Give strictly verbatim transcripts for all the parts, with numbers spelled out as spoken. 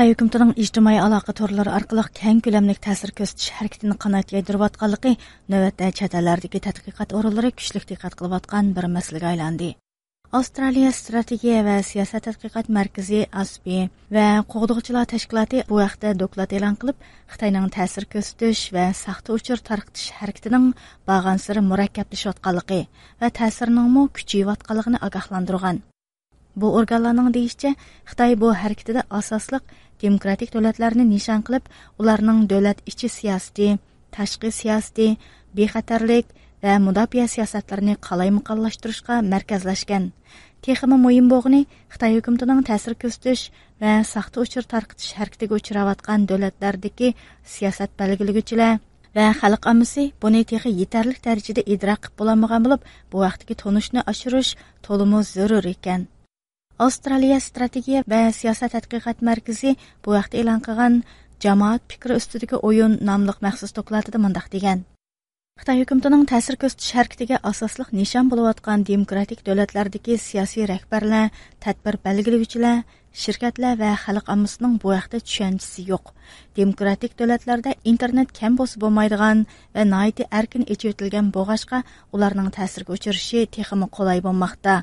خىتاي ھۆكۈمىتىنىڭ ئىجتىمائىي ئالاقە تورلىرى ئارقىلىق كەڭ كۆلەملىك تەسىر كۆرسىتىش ھەرىكىتىنى قانات يايدۇرۇۋاتقانلىقى نۆۋەتتە چەت ئەللەردىكى تەتقىقات ئورۇنلىرى كۈچلۈك دىققەت قىلىۋاتقان بىر مەسىلىگە ئايلاندى. ئاۋسترالىيە ستراتېگىيە ۋە سىياسەت تەتقىقات مەركىزى، ئاسپى، ۋە قوغدىغۇچىلار تەشكىلاتى بۇ ھەقتە دوكلات ئېلان قىلىپ، خىتاينىڭ تەسىر كۆرسىتىش ۋە ساختا ئۇچۇر تارقىتىش ھەرىكىتىنىڭ بارغانسېرى مۇرەككەپلىشىۋاتقانلىقى ۋە تەسىرىنىڭمۇ كۈچىيىۋاتقانلىقىنى ئاگاھلاندۇرغان. بۇ ئورگانلارنىڭ دېيىشىچە، خىتاي بۇ ھەرىكىتىدە ئاساسلىق دېموكراتىك دۆلەتلەرنى نىشان قىلىپ، ئۇلارنىڭ دۆلەت ئىچى سىياسىتى، تاشقى سىياسىتى، بىخەتەرلىك ۋە مۇداپىئە سىياسەتلىرىنى قالايمىقانلاشتۇرۇشقا مەركەزلەشكەن. تېخىمۇ مۇھىم بولغىنى، خىتاي ھۆكۈمىتىنىڭ تەسىر كۆرسىتىش ۋە ساختا ئۇچۇر تارقىتىش ھەرىكىتىگە ئۇچراۋاتقان دۆلەتلەردىكى سىياسەت بەلگىلىگۈچىلەر ۋە خەلق ئاممىسى بۇنى تېخى يېتەرلىك دەرىجىدە ئىدراك قىلىپ بولالمىغان بولۇپ، بۇ ھەقتىكى تونۇشنى ئاشۇرۇش تولىمۇ زۆرۈر ئىكەن. ئاۋسترالىيە ستراتېگىيە ۋە سىياسەت تەتقىقات مەركىزى بۇ ھەقتە ئېلان قىلغان جامائەت پىكرى ئۈستىدىكى ئويۇن ناملىق مەخسۇس دوكلاتىدا مۇنداق دېگەن: خىتاي ھۆكۈمىتىنىڭ تەسىر كۆرسىتىش ھەرىكىتىگە ئاساسلىق نىشان بولۇۋاتقان دېموكراتىك دۆلەتلەردىكى سىياسىي رەھبەرلەر، تەدبىر بەلگىلىگۈچىلەر، شىركەتلەر ۋە خەلق ئاممىسىنىڭ بۇ ھەقتە چۈشەنچىسى يوق. دېموكراتىك دۆلەتلەردە ئىنتېرنېت كەم بولسا بولمايدىغان ۋە ناھايىتى ئەركىن ئېچىۋېتىلگەن بولغاچقا، ئۇلارنىڭ تەسىرگە ئۇچرىشى تېخىمۇ قولاي بولماقتا.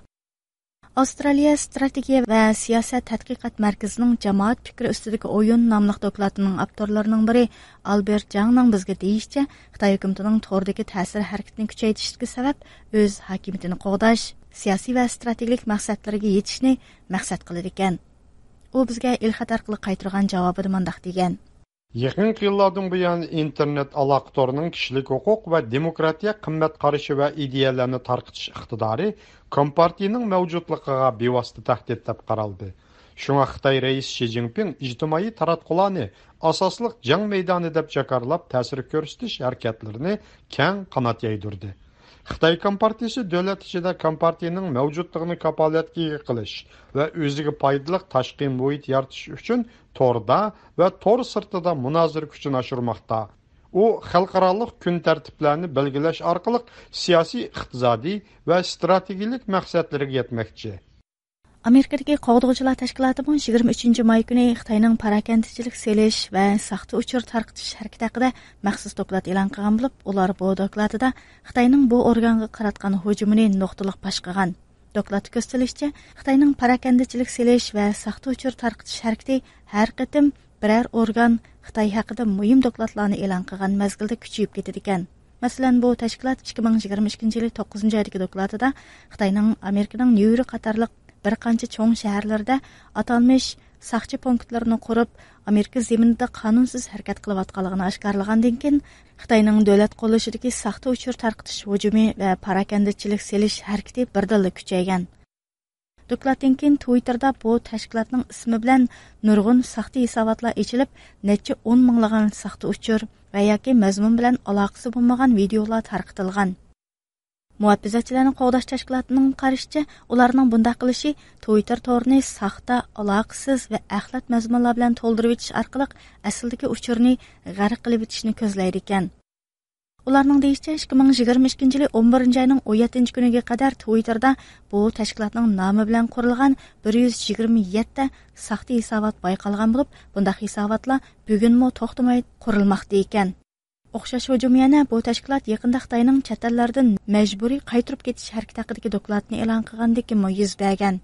ئاۋسترالىيە ستراتېگىيە ۋە سىياسەت تەتقىقات مەركىزىنىڭ جامائەت پىكرى ئۈستىدىكى ئويۇن ناملىق دوكلاتىنىڭ ئاپتورلىرىنىڭ بىرى ئالبېرت جاڭنىڭ بىزگە دېيىشىچە، خىتاي ھۆكۈمىتىنىڭ توردىكى تەسىر ھەرىكىتىنى كۈچەيتىشتىكى سەۋەب ئۆز ھاكىمىيىتىنى قوغداش، سىياسىي ۋە ستراتېگىيەلىك مەقسەتلىرىگە يېتىشنى مەقسەت قىلىدىكەن. ئۇ بىزگە ئېلخەت ئارقىلىق قايتۇرغان جاۋابىدا مۇنداق دېگەن: يېقىنقى يىللاردىن بۇيان، ئىنتېرنېت ئالاقە تورىنىڭ كىشىلىك ھوقۇق ۋە دېموكراتىيە قىممەت قارىشى ۋە ئىدىيەلەرنى تارقىتىش ئىقتىدارى كومپارتىيىنىڭ مەۋجۇتلۇقىغا بىۋاسىتە تەھدىت دەپ قارالدى. شۇڭا خىتاي رەئىسى شى جىنپىڭ ئىجتىمائىي تاراتقۇلارنى ئاساسلىق جەڭ مەيدانى دەپ جاكارلاپ، تەسىر كۆرسىتىش ھەرىكەتلىرىنى كەڭ قانات يايدۇردى. خىتاي كومپارتىيىسى دۆلەت ئىچىدە كومپارتىيىنىڭ مەۋجۇتلۇقىنى كاپالەتكە ئىگە قىلىش ۋە ئۆزىگە پايدىلىق تاشقى مۇھىت يارىتىش ئۈچۈن توردا ۋە تور سىرتىدا مۇنازىرە كۈچىنى ئاشۇرماقتا. ئۇ خەلقئارالىق كۈن تەرتىپلەرنى بەلگىلەش ئارقىلىق سىياسىي، ئىقتىسادىي ۋە ستراتېگىيەلىك مەقسەتلىرىگە يەتمەكچى. ئامېرىكىدىكى قوغدىغۇچىلار تەشكىلاتىمۇ يىگىرمە ئۈچىنچى ماي كۈنى خىتاينىڭ پاراكەندىچىلىك سېلىش ۋە ساختا ئۇچۇر تارقىتىش ھەرىكىتى ھەققىدە مەخسۇس دوكلات ئېلان قىلغان بولۇپ، ئۇلار بۇ دوكلاتىدا خىتاينىڭ بۇ ئورگانغا قاراتقان ھۇجۇمىنى نۇقتىلىق باش قىلغان. دوكلاتتا كۆرسىتىلىشىچە، خىتاينىڭ پاراكەندىچىلىك سېلىش ۋە ساختا ئۇچۇر تارقىتىش ھەرىكىتى ھەر قېتىم بىرەر ئورگان خىتاي ھەققىدە مۇھىم دوكلاتلارنى ئېلان قىلغان مەزگىلدە كۈچىيىپ كېتىدىكەن. مەسىلەن، بۇ تەشكىلات ئىككى مىڭ يىگىرمە ئىككىنچى يىلى توققۇزىنچى ئايدىكى دوكلاتىدا خىتاينىڭ ئامېرىكىنىڭ نيۇ يورك قاتارلىق بىر قانچە چوڭ شەھەرلىرىدە ئاتالمىش ساقچى پونكىتلىرىنى قۇرۇپ، ئامېرىكا زېمىنىدا قانۇنسىز ھەرىكەت قىلىۋاتقانلىقىنى ئاشكارىلىغاندىن كېيىن، خىتاينىڭ دۆلەت قوللىشىدىكى ساختا ئۇچۇر تارقىتىش ھۇجۇمى ۋە پاراكەندىچىلىك سېلىش ھەرىكىتى بىردىنلا كۈچەيگەن. دوكلاتتىن كېيىن تۋىتتېردا بۇ تەشكىلاتنىڭ ئىسمى بىلەن نۇرغۇن ساختا ھېساباتلار ئېچىلىپ، نەچچە ئون مىڭلىغان ساختا ئۇچۇر ۋە ياكى مەزمۇن بىلەن ئالاقىسى بولمىغان ۋىدېئولار تارقىتىلغان. مۇھاپىزەتچىلەرنى قوغداش تەشكىلاتىنىڭ قارىشىچە، ئۇلارنىڭ بۇنداق قىلىشى تۋىتتېر تورىنى ساختا، ئالاقىسىز ۋە ئەخلەت مەزمۇنلار بىلەن تولدۇرۇۋېتىش ئارقىلىق ئەسلىدىكى ئۇچۇرنى غەرق قىلىۋېتىشنى كۆزلەيدىكەن. ئۇلارنىڭ دېيىشىچە، ئىككى مىڭ يىگىرمە ئىككىنچى يىلى ئون بىرىنچى ئاينىڭ ئون يەتتىنچى كۈنىگە قەدەر تۋىتتېردا بۇ تەشكىلاتنىڭ نامى بىلەن قۇرۇلغان بىر يۈز يىگىرمە يەتتە ساختا ھېسابات بايقالغان بولۇپ، بۇنداق ھېساباتلار بۈگۈنمۇ توختىماي قۇرۇلماقتا ئىكەن. ئوخشاش ھۇجۇم يەنە بۇ تەشكىلات يېقىندا خىتاينىڭ چەت ئەللەردىن مەجبۇرىي قايتۇرۇپ كېتىش ھەرىكىتى ھەققىدىكى دوكلاتنى ئېلان قىلغاندىن كېيىنمۇ يۈز بەرگەن.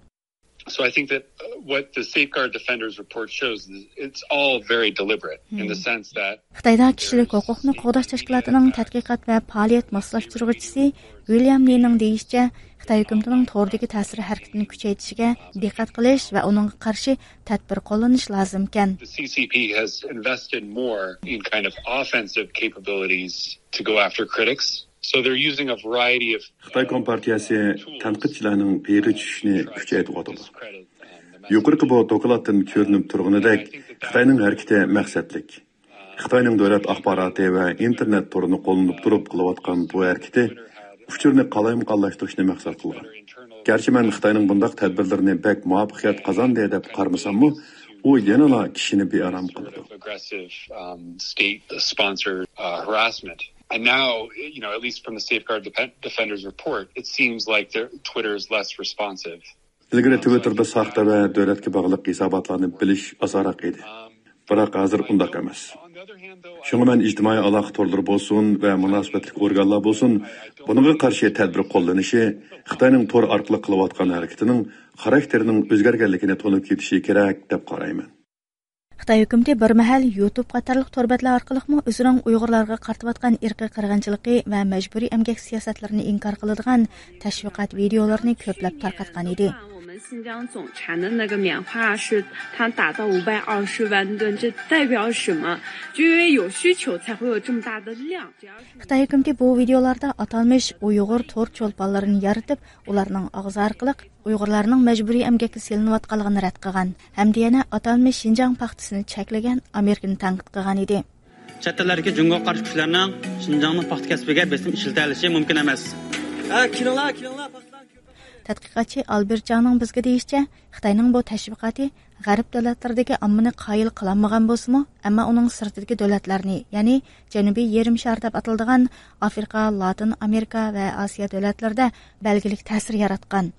So I think that, uh, what the Safeguard Defenders report shows is it's all very deliberate in the sense that خىتايدا كىشىلىك ھوقۇقنى قوغداش تەشكىلاتىنىڭ تەتقىقات ۋە پائالىيەت ماسلاشتۇرغۇچىسى ۋىليام لىنىڭ دېيىشىچە، خىتاي ھۆكۈمىتىنىڭ توردىكى تەسىر ھەرىكىتىنى كۈچەيتىشىگە دىققەت قىلىش ۋە ئۇنىڭغا قارشى تەدبىر قوللىنىش لازىمكەن. The C C P has invested more in kind of offensive capabilities to go after critics. So they're using a variety of خىتاي كومپارتىيەسى تەنقىدچىلەرنىڭ پېيىغا چۈشۈشىنى كۈچەيتىۋاتىدۇ. يۇقىرىقى بۇ دوكلاتتىن كۆرۈنۈپ تۇرغىنىدەك، خىتاينىڭ ھەرىكىتى مەقسەتلىك. خىتاينىڭ دۆلەت ئاخباراتى ۋە ئىنتېرنېت تورىنى قوللىنىپ تۇرۇپ قىلىۋاتقان بۇ ھەرىكىتى ئۇچۇرنى قالايمىقانلاشتۇرۇشنى مەقسەت قىلغان. گەرچە مەن خىتاينىڭ بۇنداق تەدبىرلىرىنى بەك مۇۋەپپەقىيەت قازاندى دەپ قارىمىساممۇ، ئۇ يەنىلا كىشىنى بىئارام قىلىدۇ. Aggressive, um, state-sponsored, uh, harassment. And now, you know, at least from the Safeguard Depe-, Defenders report, it seems like their Twitter is less responsive. ئىلگىرى تىۋىتتېردا ساختا ۋە دۆلەتكە باغلىق ھېساباتلارنى بىلىش ئاسانراق ئىدى. بىراق ھازىر ئۇنداق ئەمەس. شۇڭا مەن ئىجتىمائىي ئالاقە تورلىرى بولسۇن ۋە مۇناسىۋەتلىك ئورگانلار بولسۇن، بۇنىڭغا قارشى تەدبىر قوللىنىشى خىتاينىڭ تور ئارقىلىق قىلىۋاتقان ھەرىكىتىنىڭ خاراكتېرىنىڭ ئۆزگەرگەنلىكىنى تونۇپ يېتىشى كېرەك دەپ قارايمەن. خىتاي ھۆكۈمىتى بىر مەھەل يۇتۇب قاتارلىق تور بەتلەر ئارقىلىقمۇ ئۆزىنىڭ ئۇيغۇرلارغا قارىتىۋاتقان ئىرقىي قىرغىنچىلىقى ۋە مەجبۇرىي ئەمگەك سىياسەتلىرىنى ئىنكار قىلىدىغان تەشۋىقات ۋىدېئولىرىنى كۆپلەپ تارقاتقان ئىدى. 我们新疆总产的那个棉花是它达到五百二十万吨，这代表什么？就因为有需求才会有这么大的量。 خىتاي ھۆكۈمىتى بۇ ۋىدېئولاردا ئاتالمىش ئۇيغۇر تور چولپانلىرىنى يارىتىپ، ئۇلارنىڭ ئاغزى ئارقىلىق ئۇيغۇرلارنىڭ مەجبۇرىي ئەمگەككە سېلىنىۋاتقانلىقىنى رەت قىلغان ھەمدە يەنە ئاتالمىش شىنجاڭ پاختىسىنى چەكلىگەن ئامېرىكىنى تەنقىد قىلغان ئىدى. چەت ئەللەردىكى جۇڭگوغا قارشى كۈچلەرنىڭ شىنجاڭنىڭ پاختا كەسپىگە بېسىم ئىشلىتەلىشى مۇمكىن ئەمەس. ھە، كېلىڭلار، كېلىڭلار، پاختىدان كۆپ. تەتقىقاتچى ئالبېرت جاڭنىڭ بىزگە دېيىشىچە، خىتاينىڭ بۇ تەشۋىقاتى غەرب دۆلەتلىرىدىكى ئاممىنى قايىل قىلالمىغان بولسىمۇ، ئەمما ئۇنىڭ سىرتىدىكى دۆلەتلەرنى، يەنى جەنۇبىي يېرىم شار دەپ ئاتىلىدىغان ئافرىقا، لاتىن ئامېرىكا ۋە ئاسىيا دۆلەتلىرىدە بەلگىلىك تەسىر ياراتقان.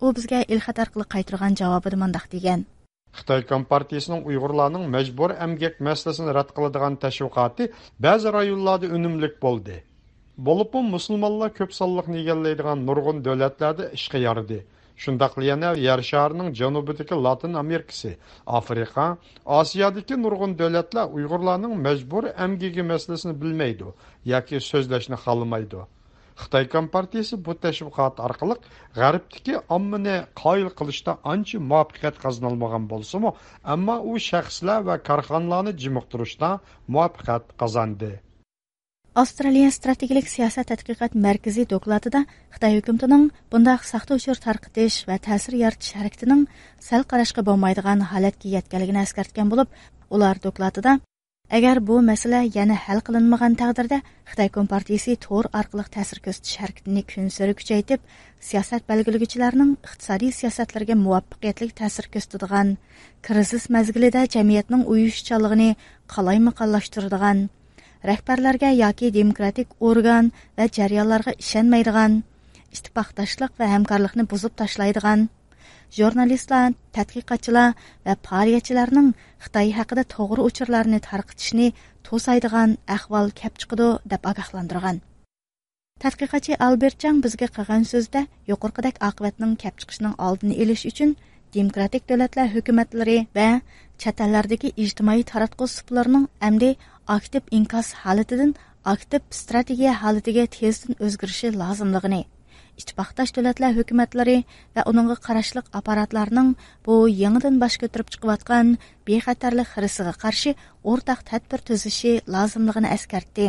ئۇ بىزگە ئېلخەت ئارقىلىق قايتۇرغان جاۋابىدا مۇنداق دېگەن. خىتاي كومپارتىيىسىنىڭ ئۇيغۇرلارنىڭ مەجبۇر ئەمگەك مەسىلىسىنى رەت قىلىدىغان تەشۋىقاتى بەزى رايونلاردا ئۈنۈملۈك بولدى. بولۇپمۇ مۇسۇلمانلار كۆپ سانلىقنى ئىگىلەيدىغان نۇرغۇن دۆلەتلەردە ئىشقا يارىدى. شۇنداقلا يەنە يەر شارىنىڭ جەنۇبىدىكى لاتىن ئامېرىكىسى، ئافرىقا، ئاسىيادىكى نۇرغۇن دۆلەتلەر ئۇيغۇرلارنىڭ مەجبۇر ئەمگىكى مەسىلىسىنى بىلمەيدۇ ياكى سۆزلەشنى خالىمايدۇ. خىتاي كومپارتىيىسى بۇ تەشۋىقات ئارقىلىق غەربتىكى ئاممىنى قايىل قىلىشتا ئانچە مۇۋەپپەقىيەت قازىنالمىغان بولسىمۇ، ئەمما ئۇ شەخسلەر ۋە كارخانىلارنى جىمىقتۇرۇشتا مۇۋەپپەقىيەت قازاندى. ئاۋسترالىيە ستراتېگىيەلىك سىياسەت تەتقىقات مەركىزى دوكلاتىدا خىتاي ھۆكۈمىتىنىڭ بۇنداق ساختا ئۇچۇر تارقىتىش ۋە تەسىر يارىتىش ھەرىكىتىنىڭ سەل قاراشقا بولمايدىغان ھالەتكە يەتكەنلىكىنى ئەسكەرتكەن بولۇپ، ئۇلار دوكلاتىدا، ئەگەر بۇ مەسىلە يەنە ھەل قىلىنمىغان تەقدىردە، خىتاي كومپارتىيىسى تور ئارقىلىق تەسىر كۆرسىتىش ھەرىكىتىنى كۈنسېرى كۈچەيتىپ، سىياسەت بەلگىلىگۈچىلەرنىڭ ئىقتىسادىي سىياسەتلىرىگە مۇۋەپپەقىيەتلىك تەسىر كۆرسىتىدىغان، كىرىزىس مەزگىلىدە جەمئىيەتنىڭ ئۇيۇشۇشچانلىقىنى قالايمىقانلاشتۇرىدىغان، رەھبەرلەرگە ياكى دېموكراتىك ئورگان ۋە جەريانلارغا ئىشەنمەيدىغان، ئىتتىپاقداشلىق ۋە ھەمكارلىقنى بۇزۇپ تاشلايدىغان، ژۇرنالىستلار، تەتقىقاتچىلار ۋە پائالىيەتچىلەرنىڭ خىتاي ھەققىدە توغرا ئۇچۇرلارنى تارقىتىشنى توسايدىغان ئەھۋال كەپ چىقىدۇ، دەپ ئاگاھلاندۇرغان. تەتقىقاتچى ئالبېرت جاڭ بىزگە قىلغان سۆزىدە، يۇقىرىقىدەك ئاقىۋەتنىڭ كەپ چىقىشىنىڭ ئالدىنى ئېلىش ئۈچۈن، دېموكراتىك دۆلەتلەر ھۆكۈمەتلىرى ۋە چەت ئەللەردىكى ئىجتىمائىي تاراتقۇ سۇپىلىرىنىڭ ئەمدى ئاكتىپ ئىنكاس ھالىتىدىن ئاكتىپ ستراتېگىيە ھالىتىگە تېزدىن ئۆزگىرىشى لازىملىقىنى، ئىتتىپاقداش دۆلەتلەر ھۆكۈمەتلىرى ۋە ئۇنىڭغا قاراشلىق ئاپپاراتلارنىڭ بۇ يېڭىدىن باش كۆتۈرۈپ چىقىۋاتقان بىخەتەرلىك خىرىسىغا قارشى ئورتاق تەدبىر تۈزۈشى لازىملىقىنى ئەسكەرتتى.